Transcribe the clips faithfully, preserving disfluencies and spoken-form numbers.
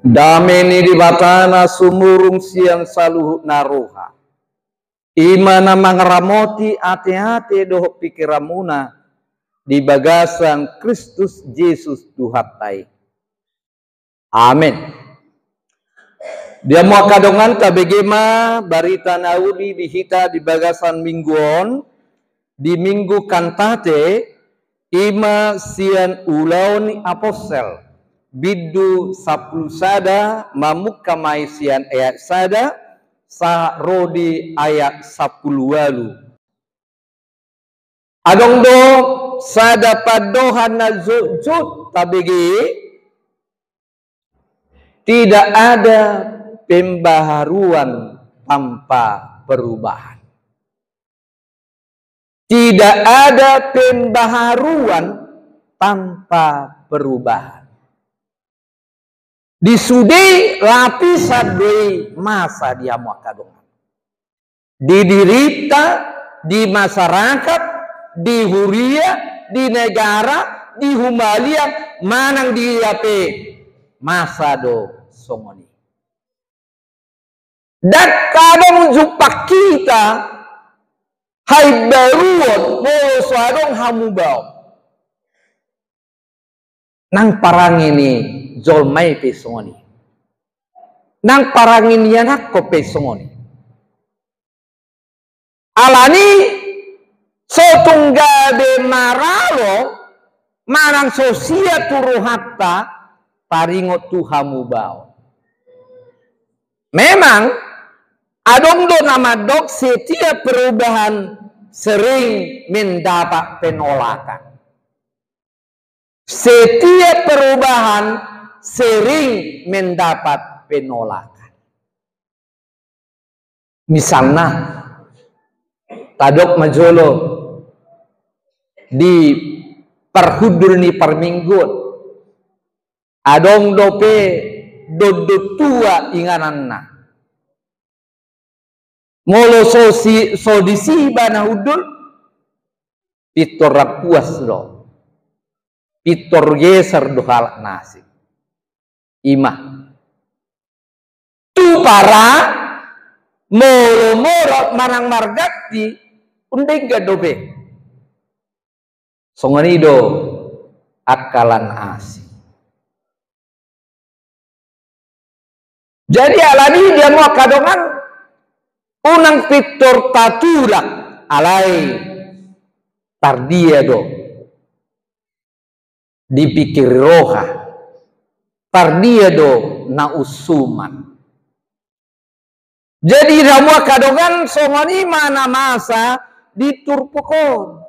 Dame ni Debata na sumurung sian saluhut na roha, i ma na mangaramoti ateate dohot pingkiranmuna di bagasan Kristus Jesus Tuhanta i. Amen. Di hamu angka dongan, tabege ma barita na uli di hita di bagasan minggu on, di Minggu Kantate, i ma sian Ulaon ni Apostel, bindu sampulu sada, mamungka ma i sian ayat sada, sahat ro di ayat sampulu ualu. Adong do sada pandohan na jotjot tabege, tidak ada pembaharuan tanpa perubahan. Tidak ada pembaharuan tanpa perubahan. Di sude lapisan do i masa di hamu angka dongan. Di dirinta, di masyarakat, di huria, di negara, di humaliang, manang di ia pe masa do songon i. Ndang adong jumpang hita haimbaruon molo so adong hamubaon. Nang parange ni jolma i pe songon i. Nang parange ni anakkon pe songon i. Alani so tung gabe maralo manang so sia tu rohanta taringot tu hamubaon. Memang adong do na mandok setiap perubahan sering mendapat penolakan. Setiap perubahan sering mendapat penolakan. Misalna, tadok ma jolo di parhundul ni parmingguon, adong dope dondon tua ingananna. Molo so si, so disi ibana hundul, pintor rampuas do. Pintor geser do halak na asing. I ma. Tu para molo morot manang marganti, undenggan dope. Songon i do angka na asing. Jadi alani i di hamu angka dongan, unang pintor tatulak, alai tardia do dipingkiri roha, tardia do na unsuman. Jadi di hamu angka dongan, songon i ma na masa di turpuk on.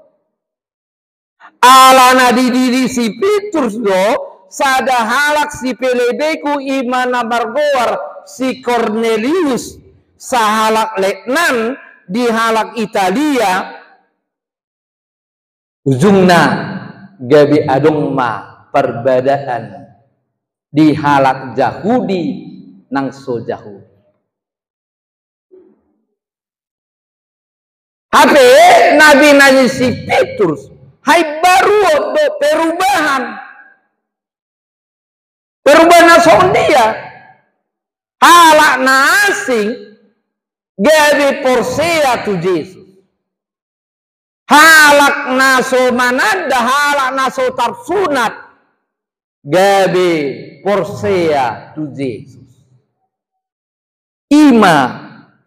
Alana dididi si Petrus do sada halak sipelebegu, i ma na margoar si Kornelius, sahalak letnan di halak Italia. Ujungna gabe adong ma parbadaan di halak Jahudi nang so Jahudi. Hape na binahen ni si Petrus haimbaruon do perubahan. Perubahan na songon dia? Halak na asing gabe porsea tu Jesus. Halak na so mananda, halak na so tarsunat gabe porsea tu Jesus. I ma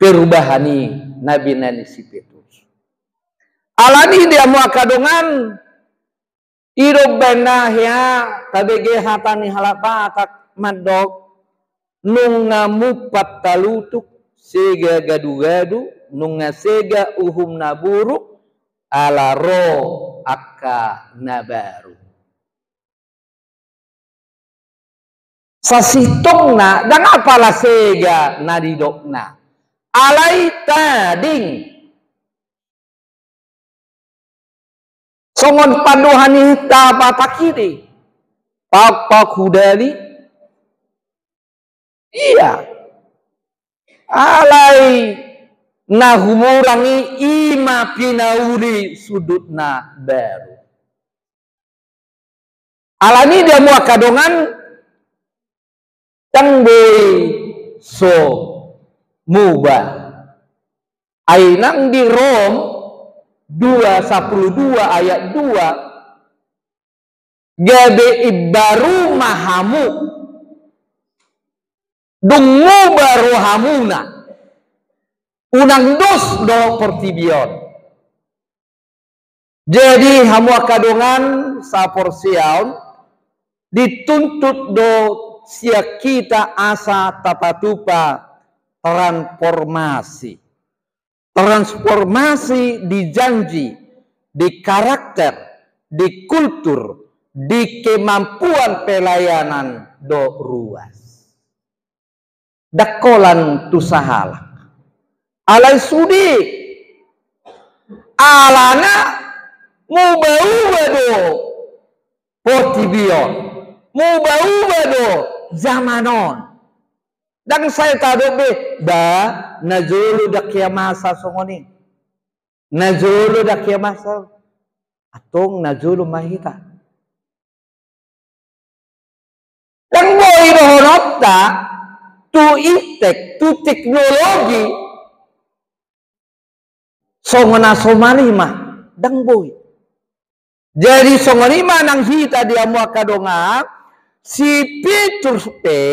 perubahan i na binahen ni si Petrus. Alani i di hamu angka dongan, i do umbahen na hea tabege hata ni halak Batak mandok, nunga mumpat talutuk, sega gadugadu, nunga sega uhum na buruk, ala ro angka na baru. Sasintongna ndang apala sega na nidokna, alai tading. Songon pandohan ni hita Batak i do, paukpauk hu dali. Ia. Alai na humurang i, i ma pinauli sundut na baru. Alani i di hamu angka dongan, Ndang boi so muba. Ai nang di Rom dua sapuluh dua ayat dua, gabe imbaru ma hamu, dung muba rohamuna, unang dos do portibi on. Jadi hamu angka dongan saporseaon, dituntut do sian hita asa tapatupa transformasi. Transformasi di janji, di karakter, di kultur, di kemampuan pelayanan do ruas. Ndang holan tu sahalak. Alai sude, alana muba-uba do portibi on, muba-uba do zaman on. Ndang sai tadok be, ba, na jolo ndang hea masa songon i. Na jolo ndang hea masa. Antong na jolo ma hita. Ndang boi dohononta tu iptek, tu teknologi, songon na somalima, ndang boi. Jadi songon i ma nang hita di hamu angka dongan, si Petrus pe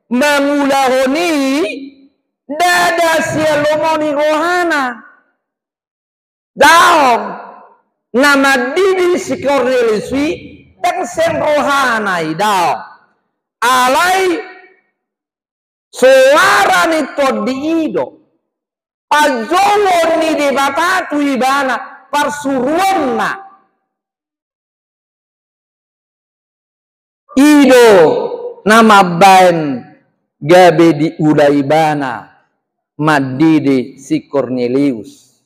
mangulahon i ndada sian lomo ni rohana. Daong. Na mandidi si Kornelius i ndang sian rohana i, daong. Alai soara ni Tondi i do. Panjouon ni Debata tu ibana, parsuruonna. I do na mambaen gabe diula ibana mandidi si Kornelius.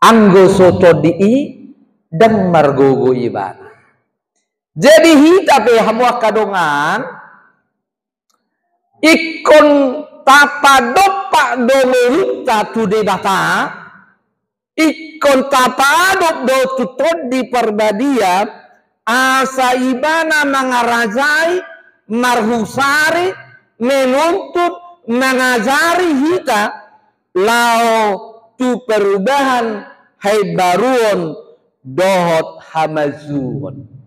Anggo so tondi i, ndang margogo ibana. Jadi hita pe hamu angka dongan, ingkon tapadompak do ngolunta tu Debata, ingkon tapaadop do tu Tondi Parbadia, asa ibana mangarajai, marhusari, menuntut, mangajari hita, laho tu perubahan, haimbaruon, dohot hamajuon.